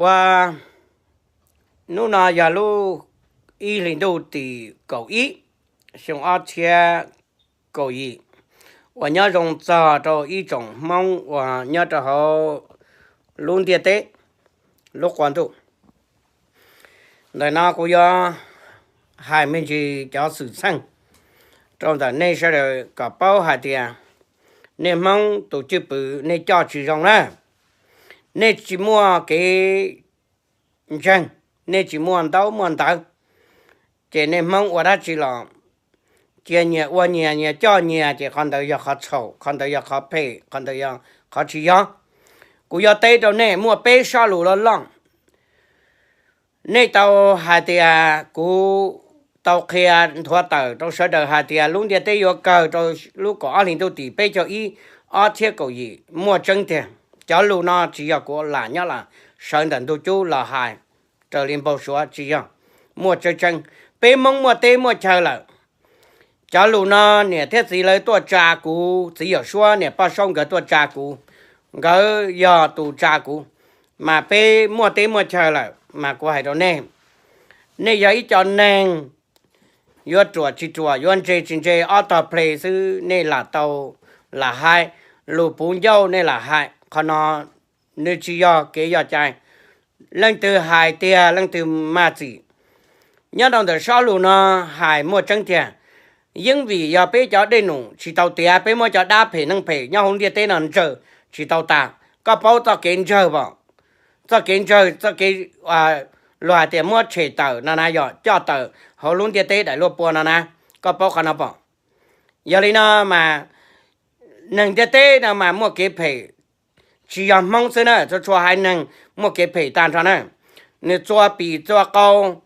Ua, hnub no yog lub ib hlis ntuj tim kaum ib, xyoo ob txhiab kaum yim, uas nyob zoo txog rau ib tsoom Hmoob uas nyob rau hauv lub ntiaj teb, lub quas ntuj. Ntawm no kuv yuav hais me ntsis cov xwm txheej rau ntawm nej sawv daws kom paub hais tias nej Hmoob tus cwj pwm nej coj tsis zoo na. Nej tsis muaj kev ntseeg, nej tsis muaj ntaub muaj ntawv, ces nej Hmoob ua dab tsi los cia nyias ua nyias, nyias coj nyias, ces qhov ntawd yog qhov txhaum, qhov ntawd yog qhov phem, qhov ntawd yog qhov tsis yog. Kuv yuav teb rau nej muaj peb sob lus loj loj. Nej tau hais tias kuv tau qhia nthuav tawm rau sawv daws hais tias lub ntiaj teb yuav kawg rau lub kaum ob hlis ntuj tim peb caug ib, ob txhiab kaum yim, muaj tseeb tiag. Cov lus no tsis yog kuv lam nyob lam sawv ntawm ntug cub los hais raws li npau suav, tsis yog, muaj tseeb tseeb. Peb Hmoob muaj teb muaj chaw lawm. Cov lus no niam thiab txiv lawv tuaj tsa kuv, txiv Yawm Suab niam Poj Saub nkawd tuaj tsa kuv, nkawd yog tus tsa kuv, mas peb muaj teb muaj chaw lawm. Mas kuv hais rau nej, nej yog ib co neeg yuav ruam tsis ruam, yuav ntse tsis ntse, ob tog ple xwb nej lam tau lam hais, lus puv ncauj nej lam hais, qhov no nws tsis yog kev yog cai. Leej twg hais tiag leej twg maj txim. Nyob rau ntawm sob lus no hais muaj tseeb tiag. Yeej vim yog peb cov dej num tsis tau tiav, peb muab cov dab phem neeg phem nyob hauv ntiaj teb no ntsawg tsis tau tas. Koj paub txoj kev ntsawg pom? Txoj kev ntsawg, txoj kev luag hais tias muab tshem tawm no na, yog coj tawm hauv lub ntiaj teb daim luaj pua no na, koj paub qhov no pom? Yog li no mas neeg ntiaj teb no mas muaj kev phem, tsis yog Hmoob xwb na, txhua txhua haiv neeg muaj kev phem tag nrho na. Nws txua pim txua qau,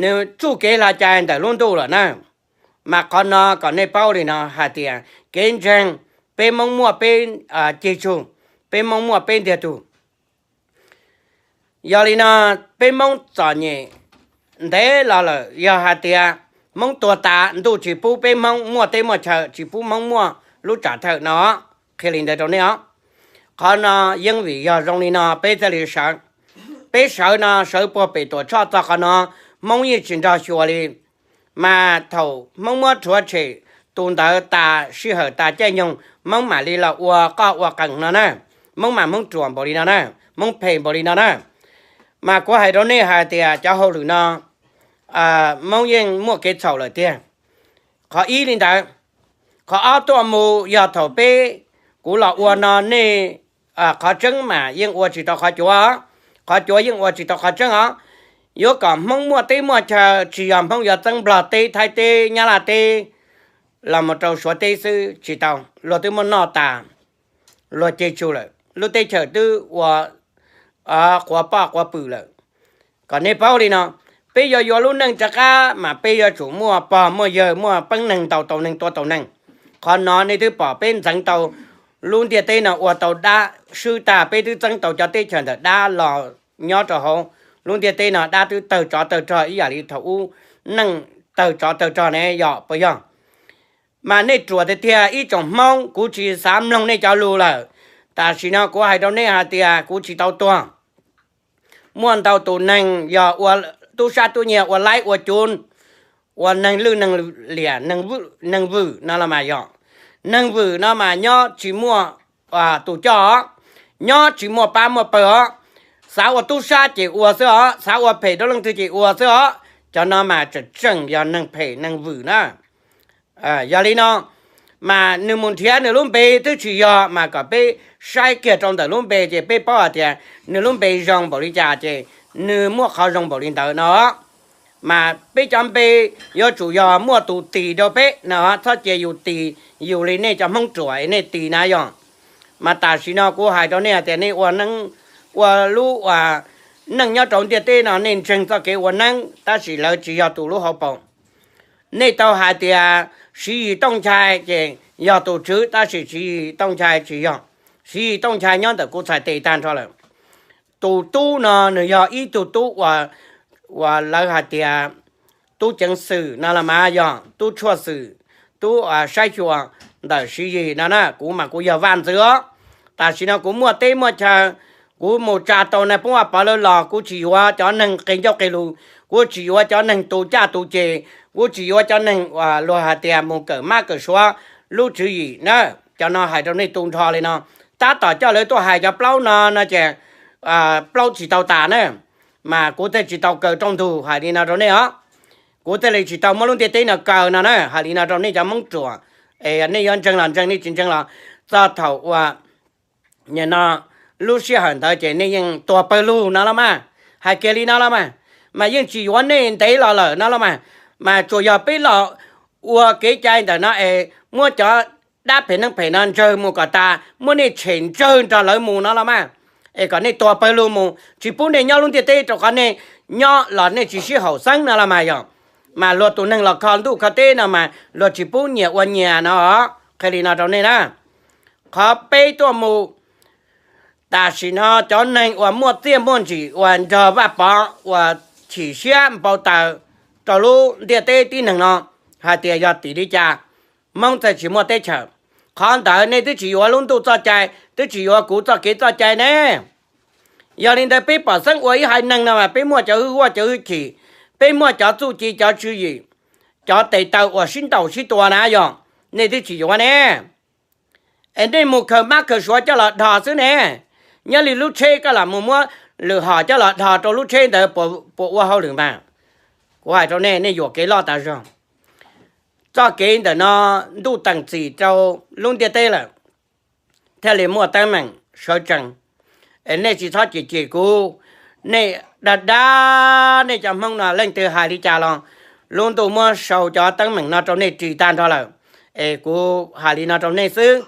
nws tsuj kev hla cai ntawm lub ntuj lawm na. Mas qhov no kom nej paub li no hais tias kev ntseeg, peb Hmoob muaj peb ceg tsug, peb Hmoob muaj peb ntiag tug. Yog li no, peb Hmoob txom nyem ntev los lawm, yog hais tias Hmoob tuag tas ntuj tsis pub peb Hmoob muaj teb muaj chaw, tsis pub Hmoob muaj lub tsam thawj no, qhia li ntawd rau nej os. Qhov no yeej vim yog zoo li no peb thiaj li sawv. Peb sawv no sawv puag pem Tuam Tshoj txog qhov no, Hmoob yeej tsis nrog xyuas li. Mas thaum Hmoob muab rhuav tshem tus ntawd tas sij hawm tas caij nyoog, Hmoob mam li los ua qoj ua qees no na. Hmoob mas Hmoob ruam npaum li no na, Hmoob phem npaum li no na. Mas kuv hais rau nej hais tias cov hauj lwm no Hmoob yeej muaj kev txhaum lawm tiag. Qhov ib li ntawd. Qhov ob tuaj mus yog thaum peb, kuv los ua no nej, qhov tseeb mas yeej ua tsis tau qhov cuav, qhov cuav yeej ua tsis tau qhov tseeb os. Yuav kom Hmoob muaj teb muaj chaw tsis yog Hmoob yuav txeeb Nplog teb, Thaib teb, Nyab Laj teb los mus rau Suav teb xwb tsis tau, luag twb muaj noj tas, luag ceg tsug lawm, lub teb chaws twb ua quav poj quav pwm lawm. Kom nej paub li no, peb yuav yuav lub neej rov qab mas peb yuav tsum muaj pog muaj yawg, muaj peeb neeg, ntaus tau neeg, tua tau neeg. Qhov no nej twb pom peb ntxeev tau lub ntiaj teb no ua tau dab swb tag, peb twb txeeb tau cov teb chaws ntawm dab los nyob rau hauv lub ntiaj teb no, dab twb tawg tsov tawg rog ib yam li thaum ub neej tawg tsov tawg rog ne, yog puas yog? Mas nej ruam tiag tiag ib tsoom Hmoob, kuv tsis xav mloog nej cov lus lawm. Tam sim no kuv hais rau nej hais tias kuv tsis tau tuag. Muaj ntau tus neeg yog ua tub sab tub nyiag, ua laib ua cuv, ua neeg lwj neeg liam, neeg vwm no los mas yog. Neeg vwm no mas nyob tsis muaj tus coj os, nyob tsis muaj pab muaj pawg os. Xav ua tub sab ces ua xwb os, xav ua phem rau leej twg ces ua xwb os. Cov no mas tseem tseem yog neeg phem neeg vwm na. Yog li no, mas nws mus nrhiav nws lub npe twb tsis yog, mas kom peb saib kiag rau ntawm lub npe ces peb paub hais tias nws lub npe zoo npaum li cas ces nws muaj qhov zoo npaum li ntawd no. Mas peb cov npe yuav tsum yog muaj tus tis rau peb no, txhob cia yus tis yus li nej cov Hmoob ruam nej tis na yog. Mas tam sim no kuv hais rau nej hais tias nej ua neeb, ua lub neej nyob rau ntiaj teb no nej ntseeg txoj kev ua neeb, tab sis lawv tsis yog tus lub hauv paus. Nej tau hais tias Siv Yis Tooj Nchai ces yog tus tswv, tab sis Siv Yis Tooj Nchai tsis yog. Siv Yis Tooj Nchai nyob ntawm kuv txhais tes tag nrho lawm. Tus tub no nws yog ib tug tub uas lawv hais tias tub ceev xwm no los mas yog tub tshuaj xwm, tub saib xyuas ntawm Siv Yis no na. Kuv mas kuv yog vaj ntxwv os. Tam sim no kuv muaj teb muaj chaw, Kuv mus tsa tau nais phoo Vaj Pov lawv los kuv tsis yuav cov neeg qis ncauj qis lus, kuv tsis yuav cov neeg tu caj tu ces, kuv tsis yuav cov neeg uas luag hais tias mus kawm mab kawm suav lub tswv yim na. Cov no hais rau nej tu nrho li no, tab tom coj lawv tuaj hais cov plaub no no ces plaub tsis tau tas na, mas kuv thiaj tsis tau kaw rooj ntug hais li no rau nej os. Kuv thiaj li tsis tau muab lub ntiaj teb no kaw no na, hais li no rau nej cov Hmoob ruam. Es nej yuav ntseeg los ntseeg, nej tsis ntseeg los txog thaum uas nim no lub sij hawm ntawd ces nej yeej tuag pawg lug no los mas. Hais kiag li no los mas, mas yeej tsis yuav nej ntev los lawm no los mas. Mas tsuas yog peb los ua kev cai ntawm no es muab cov dab phem neeg phem no ntsawg mus kom tas, muab nej tshem ntsawg nrog lawv mus no los mas, es kom nej tuag pawg lug mus, tsis pub nej nyob lub ntiaj teb, rau qhov nej nyob los nej tsis sib haum xeeb no los mas yog. Mas luag tus neeg los kho ntuj kho teb no mas luag tsis pub nyias ua nyias no. Qhia li no rau nej na, qhov peb tuaj mus tam sim no cov neeg uas muaj txiaj muaj ntsim uas nrog Vaj Pov uas chim siab npau taws rau lub ntiaj teb tib neeg no hais tias yog tim li cas Hmoob thiaj tsis muaj teb chaws. Qhov ntawd nej twb tsis yuav lub ntuj txoj cai, twb tsis yuav kuv txoj kev txoj cai ne. Yog li ntawd peb pom xeeb ua ib haiv neeg no mas peb muaj cov hwj huaj cov hwj chim, peb muaj cov txuj ci cov tswv yim, cov tes taw uas sib ntaus sib tua na yog, nej twb tsis yuav ne. Es nej mus khaws mab khaws suav coj los dhos xwb ne. Nyob li lub tsheb koj lam mus muab lwm hom coj los dhos rau lub tsheb ntawd puas ua hauj lwm mas? Kuv hais rau nej, nej yuam kev loj tas zog. Txoj kev ntawm no ntuj teem txim rau lub ntiaj teb lawm, thiaj li muaj teeb meem sawv tsees. Es nej tsis txhob cem cem kuv, nej dag dag nej cov Hmoob no leej twg hais li cas los lub ntuj muab sau cov teeb meem no rau nej ris tag nrho lawm. Es kuv hais li no rau nej xwb,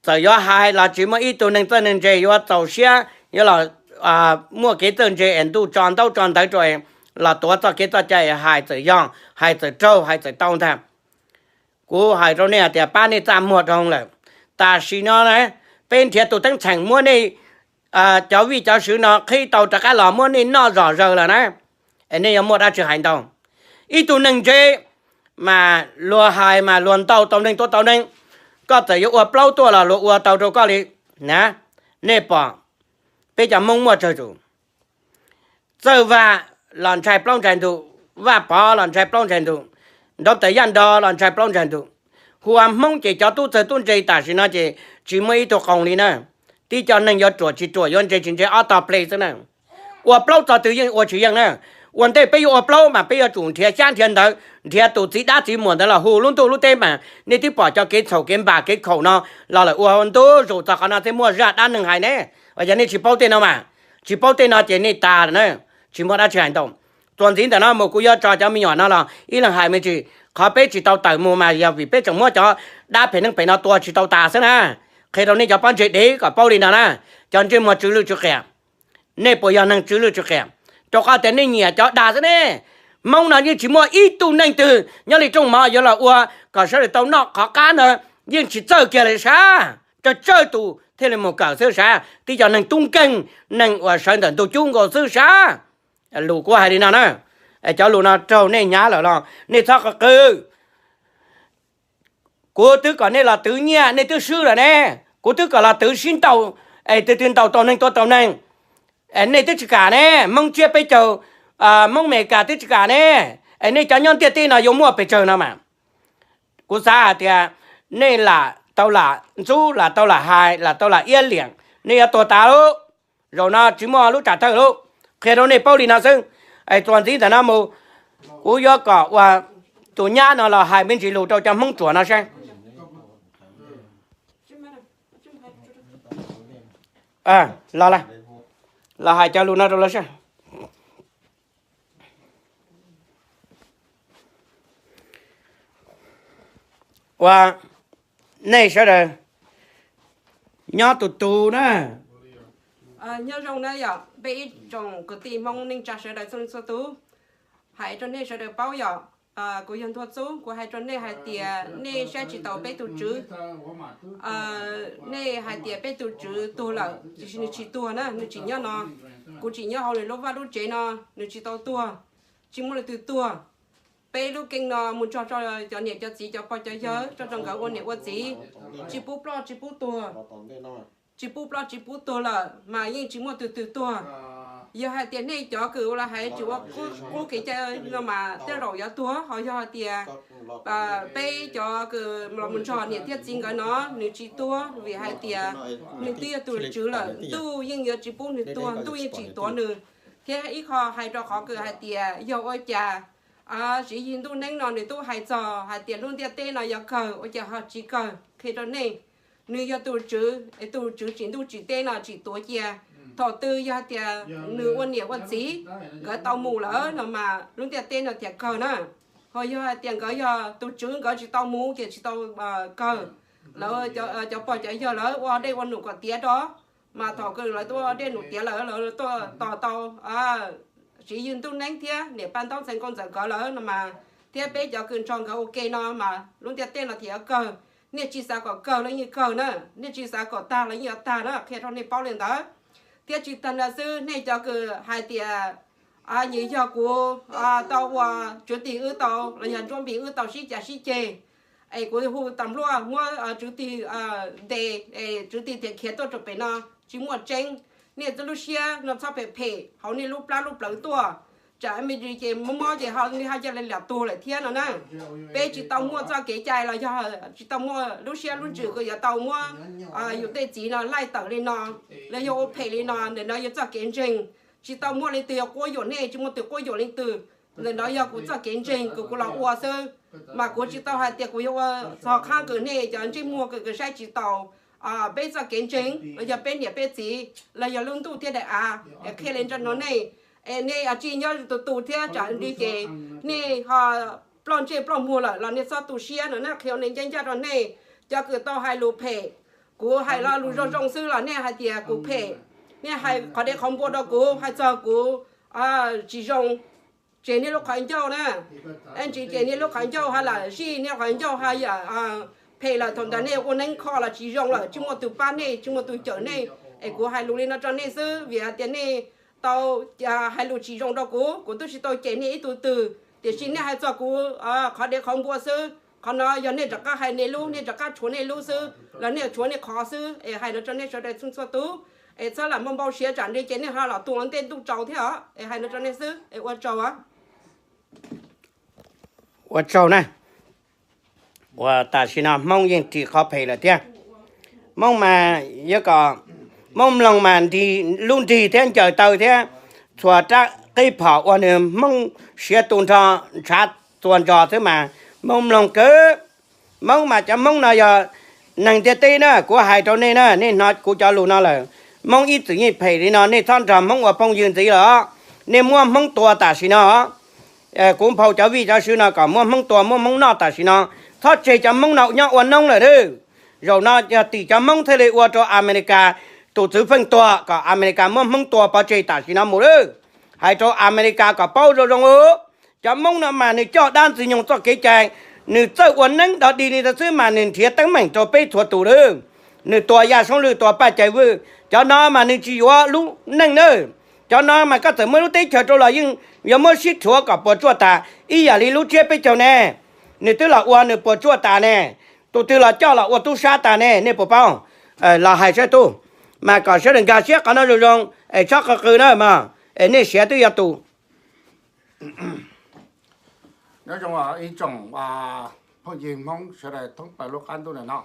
txawm yuav hais los tsis muaj ib tug neeg txawj neeg ntse yuav txaus siab yuav los muaj kev txawj ntse es ntuj tso ntaub tso ntawv rau los tuav txoj kev txoj cai hais txawm yog, hais txawm raug, hais txawm tau ntag. Kuv hais rau nej hais tias pab nej txaj muag dhau lawm. Tam sim no na, peb nrhiav tus teeb txheem muab nej cov vij cov sw no qhib tau rov qab los muab nej noj zom zaws lawm na, es nej yuav muaj dab tsi hais ntau? Ib tug neeg ntse mas luag hais mas luag ntaus tau neeg tua tau neeg. Koj txawm yuav ua plaub tuaj los luag ua tau rau koj li na. Nej pom peb cov Hmoob muaj tsawg tus? Txawj Vaj los ntshai plaub ntshai ntug, Vaj Pov los ntshai plaub ntshai ntug, Nraug Tais Yaj Nrog los ntshai plaub ntshai ntug. Hu ua Hmoob ces cov tub txawg tub ntse tam sim no ces tsis muaj ib tug qoos li na. Tib co neeg yuav ruam tsis ruam, yuav ntse tsis ntse ob tog ple xwb na. Ua plaub txog twg yeej ua tsis yeej na. Ua ntej peb yuav ua plaub mas peb yuav tsum nrhiav xyab nrhiav ntawv, nrhiav tus txiv dab txiv muam ntawd los hu lub ntuj lub teb mas nej twb pom cov kev txhaum kev npam kev khaum no los lawm ua ntu zus txog qhov no thiaj muaj zaj dab neeg hais ne. Yog nej tsis paub tej no mas, tsis paub tej no ces nej tas lawm na, tsis muaj dab tsi hais ntau. Txuas ntxiv ntawm no mus kuv yuav tso cov me nyuam no los ib leeg hais me ntsis. Qhov peb tsis tau tawm mus mas yog vim peb tseem muab cov dab phem neeg phem no tua tsis tau tas xwb na. Qhia rau nej cov pob ntseg dev kom paub li no na, cov ntsej muag tsw lwj tsw qias, nej puas yog neeg tsw lwj tsw qias? Rau qhov tias nej nyiam cov dag xwb ne. Hmoob no yeej tsis muaj ib tug neeg twg nyob li rooj mov yuav los ua kom sawv daws tau noj qhov qab ntawd, yeej tsis txawj kiag li sav. Tsawg tsawg tus thiaj li mus kawm xwb sav, tib co neeg tub nkeeg, neeg uas sawv ntawm ntug cub nkaus xwb sav. Lus kuv hais li no na, cov lus no raug nej hnyav lawm los nej txhob qw qw. Kuv twb kom nej los twv nyiaj nej twb swb lawm ne. Kuv twb kom los twv sib ntaus, es twg twg ntaus tau neeg tua tau neeg, es nej twb tsis kam ne. Hmoob tsiab peb caug, Hmoob Amelikas twb tsis kam ne. Es nej cov nyob ntiaj teb no yuav muaj pes tsawg no mas? Kuv xav hais tias nej lam tau lam ntxub, lam tau lam hais, lam tau lam iab liam, nej yuav tuag tas lauj. Zaum no tsis muaj lub tsam thawj lauj. Qhia rau nej paub li no xwb. Es txuas ntxiv ntawm no mus, kuv yuav kom ua tus nyab no los hais me ntsis lus rau cov Hmoob ruam no saib. Los, los hais cov lus no rau lawv saib. Ua, nej sawv daws nyob tus tus na. Nyob zoo na yom, peb ib tsoom kwv tij Hmoob neej tsa sawv daws txhua leej txhua tus, hais rau nej sawv daws paub yom. Kuv yog Ntuag Txub, kuv hais rau nej hais tias nej saib tsis taus peb tus tswv. Nej hais tias peb tus tswv tuag lawm, tiam sis nws tsis tuag na, nws tseem nyob no. Kuv tseem nyob hauv nws lub vaj lub tsev no, nws tsis tau tuag, tsis muaj leej twg tuag. Peb lub keeb no mus nrog rau cov niam cov txiv cov pog cov yawg, rau rau nkawd ua niam ua txiv, tsis pub ploj tsis pub tuag. tsis pub ploj tsis pub tuag lawm mas yeej tsis muaj tus twg tuag. Yog hais tias nej cov kws ua li hais tsis ua qub kev cai no mas tej zaum yuav tuag, ho yog hais tias peb cov kws los mus nrog niam thiab txiv nkawd no nws tsis tuag, vim hais tias nws twb yog tus tswv lawm, ntuj yeej yuav tsis pub nws tuag, ntuj yeej tsim tuav nws. Thiab ib qho hais rau qhov kws hais tias yog ua cas Siv Yis Ntuj Neeb no nws twb hais txog hais tias lub ntiaj teb no yuav kawg, ua cas ho tsis kawg? Qhia rau nej, nws yog tus tswv, tus tswv tsim ntuj tsim teb no tsim tuav cia. Thaum twg yog hais tias nws ua niam ua txiv, nkawd tau mus lawm no mas lub ntiaj teb no thiaj kawg na. Ho yog hais tias nkawd yog tus tswv nkawd tsis tau mus ces tsis tau kawg. Lawv cov pog cov yawg lawv ua dej ua num kom tiav rau, mas thaum kws lawv tuaj ua dej num tiav lawm lawv tuaj tos tau Siv Yis Ntuj Neeb thiab niam Paj Ntaub Ntxhais Nkauj Ntxawm nkawd lawm no mas, thiab peb cov kws nrog nkawd ua ke no mas lub ntiaj teb no thiaj yuav kawg. Nej tsis xav kom kawg los yeej kawg na, nej tsis xav kom tag los yeej yuav tag na, qhia rau nej paub li ntawd. Thiab tsis tag ntawd xwb, nej cov kws hais tias nyias yog kuv tau ua tswv tig wb tau los yog Ntsuab Npis wb tau sib cav sib ceg, es kuv hu tas npluaj muab tswv tig ntes, es tswv tig thiaj khiav tuaj rau pem no, tsis muaj tseeb. Nej lub siab no txhob phem phem hauv nej lub plab lub plawv tuaj, tsam me ntsis ces mob mob ces ho nej ho cia li lam tuag lawm thiab no na. Peb tsis tau muaj txoj kev cai los yog tsis tau muaj lub siab lub ntsws kws yuav tau muab yus tej txiv no laij tawm li no, los yog ua phem li no. Ntawm no yog txoj kev ntseeg, tsis tau muaj leej twg yuav quab yuam nej, tsis muaj tus quab yuam leej twg. Ntawm no yog kuv txoj kev ntseeg kws kuv los ua xwb, mas kuv tsis tau hais tias kuv yuav ua txog qhab kws nej cov ntsej muag kws saib tsis taus peb txoj kev ntseeg los yog peb niam peb txiv los yog lub ntuj thiab daim av. Es qhia li ntawd rau nej, es nej tsis nyob tus tus thiab tsam li ces nej ho ploj ntsej ploj muag lawm los nej txhob tu siab no na, qhia nej ncaj ncaj rau nej. Cov kws tau hais lus phem, kuv hais lo lus zoo zoo xwb los nej hais tias kuv phem, nej hais qhov dev qhov npua rau kuv, hais txog kuv tsis zoo, tseg nej lub qhov ncauj na. Ntsis ces nej lub qhov ncauj ha lam zij, nej qhov ncauj ha yam phem lawm, thaum ntawd nej ua neeb kho los tsis zoo lawm, tsis muaj tus pab nej, tsis muaj tus cawm nej. Es kuv hais lus li no rau nej xwb vim hais tias nej tau hais lus tsis zoo rau kuv, kuv twb tsis tau cem nej ib tug twg, tiam sis nej hais txog kuv qhov dev qhov npua xwb. Qhov no yog nej rov qab hais nej lub, nej rov qab tshuav nej lub xwb los nej tshuav nej qhov xwb. Es hais no rau nej sawv daws txhua txhua tus, es txhob lam npau npau siav tsam li ces nej ho los tuag ua ntej ntuj tsaus thiab os. Es hais no rau nej xwb, es ua tsaug. Ua tsaug na. Uas tam sim no Hmoob yeej ris qhov phem lawm thiab. Hmoob mas yuav kom Hmoob mloog mas lub nrig thiab ncaws taw thiab txhua rab qib phom ua nws Hmoob siav tu nrho ntshav txua nrho xwb mas Hmoob mloog kawg. Hmoob mas cov Hmoob no yog neeg ntiaj teb na, kuv hais rau nej na, nej hnov kuv cov lus no lawm. Hmoob ib txwm yeej phem li no, nej txhob nrog Hmoob ua phooj ywg ntxiv lawm os. Nej muab Hmoob tua tam sim no os. Kuv nphau cov vij cov sw no kom muab Hmoob tua muab Hmoob noj tam sim no, txhob tseg cov Hmoob no nyob ua noob lawm nawb. Zaum no yog tim cov Hmoob thiaj li ua rau Amelikas tus txwv feej tuag kom Amelikas muab Hmoob tua pov tseg tam sim no mus lawm. Hais rau Amelikas kom paub zoo zoo, cov Hmoob no mas nws coj dab ntxwg nyoog txoj kev cai, nws txawj ua neeb dog dig li ntawd xwb mas nws nrhiav teeb meem rau peb txhua tus lawm. Nws tua Yaj Soob Lwj, tua Paj Cai Vwj, cov no mas nws tsis yuav lub neej nawb. Cov no mas koj txawm muab lub teb chaws rau los yeej yuav muab sib rhuav kom puas tsuaj tas ib yam li lub tsiab peb caug ne. Nws twb los ua nws puas tsuaj tas ne, tus twg los coj los ua tub sab tas ne, nej puas paub? Los hais saib tub, mas kom sawv daws nkag siab qhov no zoo zoo es txhob qw qw na mog, es nej siav twb yog tus. Nyob zoo ib tsoom phooj ywg Hmoob sawv daws thoob plaws lub qab ntuj ntawm no.